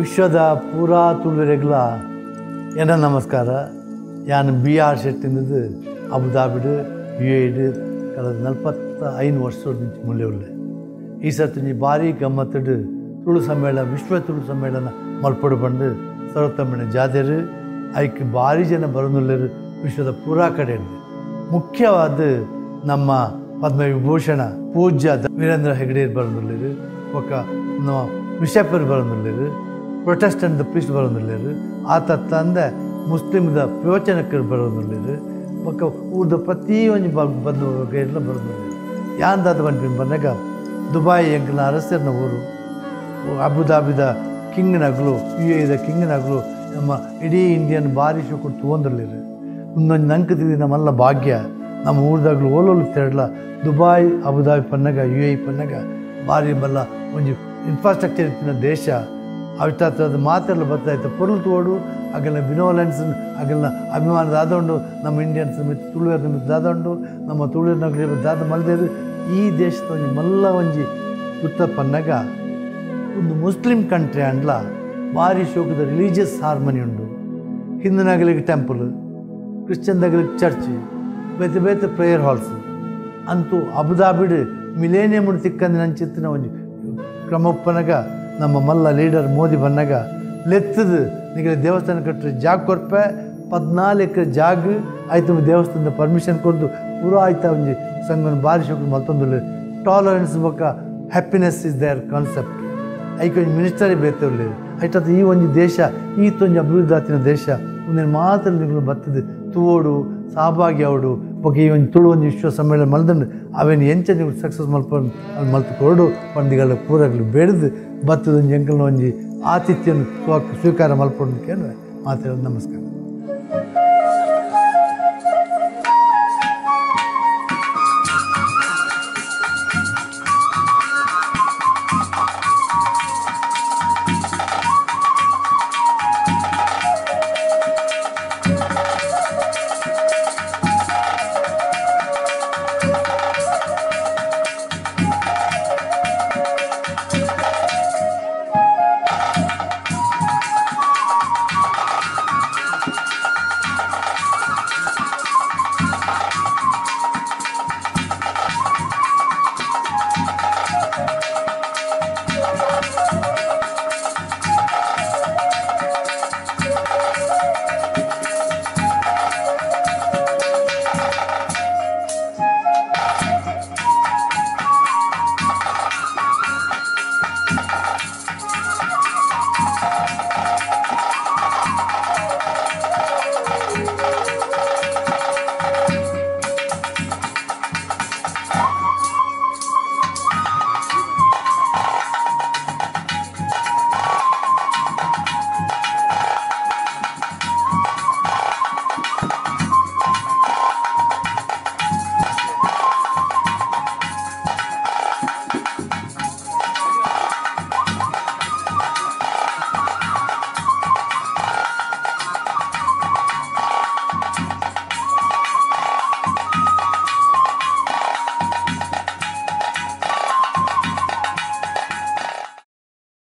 ವಿಶ್ವದ ಪೂರಾ ತುಳುವೆರೆಗ್ಲ ಎನ್ನ ನಮಸ್ಕಾರ. ಯಾನ್ ಬಿ ಆರ್ ಶೆಟ್ಟಿಂದದ್ದು ಅಬುದಾಬಿಡ್ ಯು ಎಡ್ ಕಳೆದ 45 ವರ್ಷದ ಮುಲ್ಲೆ ಉಲ್ಲೆ. ಈ ಸರ್ತಿ ಭಾರಿ ಗಮ್ಮತ್ತಡು ತುಳು ಸಮ್ಮೇಳನ, ವಿಶ್ವ ತುಳು ಸಮ್ಮೇಳನ ಮಲ್ಪಡು ಬಂದು ಸರ್ವತಮ್ಮಿನ ಜಾತೆರು ಐಕ್ ಭಾರಿ ಜನ ಬರೋದುಲ್ಲೇರು ವಿಶ್ವದ ಪೂರಾ ಕಡೆ. ಮುಖ್ಯವಾದ ನಮ್ಮ ಪದ್ಮವಿಭೂಷಣ ಪೂಜ್ಯ ವೀರೇಂದ್ರ ಹೆಗಡೆಯರು ಬರೋದುಲ್ಲೇರು, ಒಕ್ಕ ನಮ್ಮ ಬಿಷಪ್ಪರು ಬರೋದುಲ್ಲೇರು, ಪ್ರೊಟೆಸ್ಟೆಂಟ್ ಪ್ರೀಸ್ಟ್ ಬರೋದುಲ್ಲೇರು, ಆತ ತಂದೆ ಮುಸ್ಲಿಮ್ದ ಪ್ರವಚನಕರು ಬರೋದುಲ್ಲೇರು, ಬೊಕ್ಕ ಊರ್ದ ಪ್ರತಿಯೊಂದು ಬಂದು ಎಲ್ಲ ಬರೋದುಲ್ಲೇರು. ಯಾಂದಾದ ಬಂದು ಬಂದಾಗ ದುಬಾಯಿ ಎಂಕಲ್ನ ಅರಸರ್ನ ಊರು, ಅಬುದಾಬಿದ ಕಿಂಗ್ನಗಲು, you ಎದ ಕಿಂಗ್ನಗಲು ನಮ್ಮ ಇಡೀ ಇಂಡಿಯನ್ ಭಾರಿ ಶೋಕು ತಗೊಂಡಿರಲಿಲ್ಲ. ಇನ್ನೊಂದು ನಂಕತಿದ್ದು ನಮ್ಮೆಲ್ಲ ಭಾಗ್ಯ. ನಮ್ಮ ಊರ್ದಾಗಲೂ ಓಲೋಲು ತಿರಡ್ಲ Dubai Abu Dhabi Pannaga U A ಪನ್ನಗ ಭಾರಿ ಬಲ್ಲ ಒಂಜಿ ಇನ್ಫ್ರಾಸ್ಟ್ರಕ್ಚರ್ ಇತ್ತಿನ ದೇಶ. ಅವಿತಾತ್ರದ ಮಾತೆಲ್ಲ ಬರ್ತಾಯಿತ್ತು ಪೊರುಳು ತೋಡು ಅಗಲ್ನ ಬಿನೋಲೆನ್ಸ್ ಅಗಲ್ನ ಅಭಿಮಾನದ ಆದೊಂಡು ನಮ್ಮ ಇಂಡಿಯನ್ಸ್ ಮಿತ್ತು ತುಳುವರ ನಿಮಿತ್ತ ದಾದೊಂಡು ನಮ್ಮ ತುಳುವರ ದಾದ ಮಲ್ದೇರು ಈ ದೇಶದ ಒಂಜಿ ಮಲ್ಲ ಒಂಜಿ ಗುತ್ತ ಪನ್ನಗ ಒಂದು ಮುಸ್ಲಿಂ ಕಂಟ್ರಿ ಅಂಡ್ಲ ಭಾರಿ ಶೋಕದ ರಿಲೀಜಿಯಸ್ ಹಾರ್ಮನಿ ಉಂಡು. ಹಿಂದೂನಗಲಿಗೆ ಟೆಂಪಲ್, ಕ್ರಿಶ್ಚಿಯನ್ದಗಲಿಗೆ ಚರ್ಚ್, ಬೇತೆ ಬೇತೆ ಪ್ರೇಯರ್ ಹಾಲ್ಸ್ ಅಂತೂ ಅಬುದಾಬಿಡ್ ಮಿಲೇನಿಯಂ ತಿಕ್ಕಂದು ನಂಚಿತ್ತಿನ ಒಂಜಿ ಕ್ರಮಪ್ಪನಗ ನಮ್ಮ ಮಲ್ಲ ಲೀಡರ್ ಮೋದಿ ಬಂದಾಗ ಲೆತ್ತದು ನಿಮಗೆ ದೇವಸ್ಥಾನ ಕಟ್ಟರೆ ಜಾಗ ಕೊರ್ಪೆ 14 ಎಕರೆ ಜಾಗ ಆಯ್ತು ದೇವಸ್ಥಾನದ ಪರ್ಮಿಷನ್ ಕೊಡ್ದು ಪೂರಾ ಆಯ್ತಾ ಒಂಜಿ ಸಂಘನ ಭಾರಿ ಶೋಕ ಮಲ್ತೊಂದು. ಟಾಲರೆನ್ಸ್ ಬೊಕ್ಕ happiness is there concept. ಐಕೆ ಒಂಜಿ ಮಿನಿಸ್ಟರೇ ಬೇತೆ ಉಲ್ಲೇರು. ಐಟದ ಈ ಒಂಜಿ ದೇಶ ಈತೊಂಜಿ ಅಭಿವೃದ್ಧಿ ಆತಿನ ದೇಶ ಒಂದೇನು ಮಾತ್ರ ನಿಗಳು ಬರ್ತದೆ ತೂವೋಡು ಸಹಭಾಗಿ ಅವಡು ಬೊಕ್ಕ ಈ ಒಂದು ತುಳು ಒಂದು ವಿಶ್ವ ಸಮ್ಮೇಳನ ಮಲ್ದಂಡು ಅವೇನು ಎಂಚ ನೀವು ಸಕ್ಸಸ್ ಮಲ್ಪ ಮಲ್ತು ಕೊರಡು ಪಂಡಿಗಳ ಪೂರಗಳು ಬೆಳೆದು ಬತ್ತದ ಒಂಜಿ ಎಂಕಲ್ನ ಒಂಜಿ ಆತಿಥ್ಯವನ್ನು ಸ್ವೀಕಾರ ಮಲ್ಪೊಂಡು ಕೇಳುವೆ ಮಾತಾಡೋದು. ನಮಸ್ಕಾರ.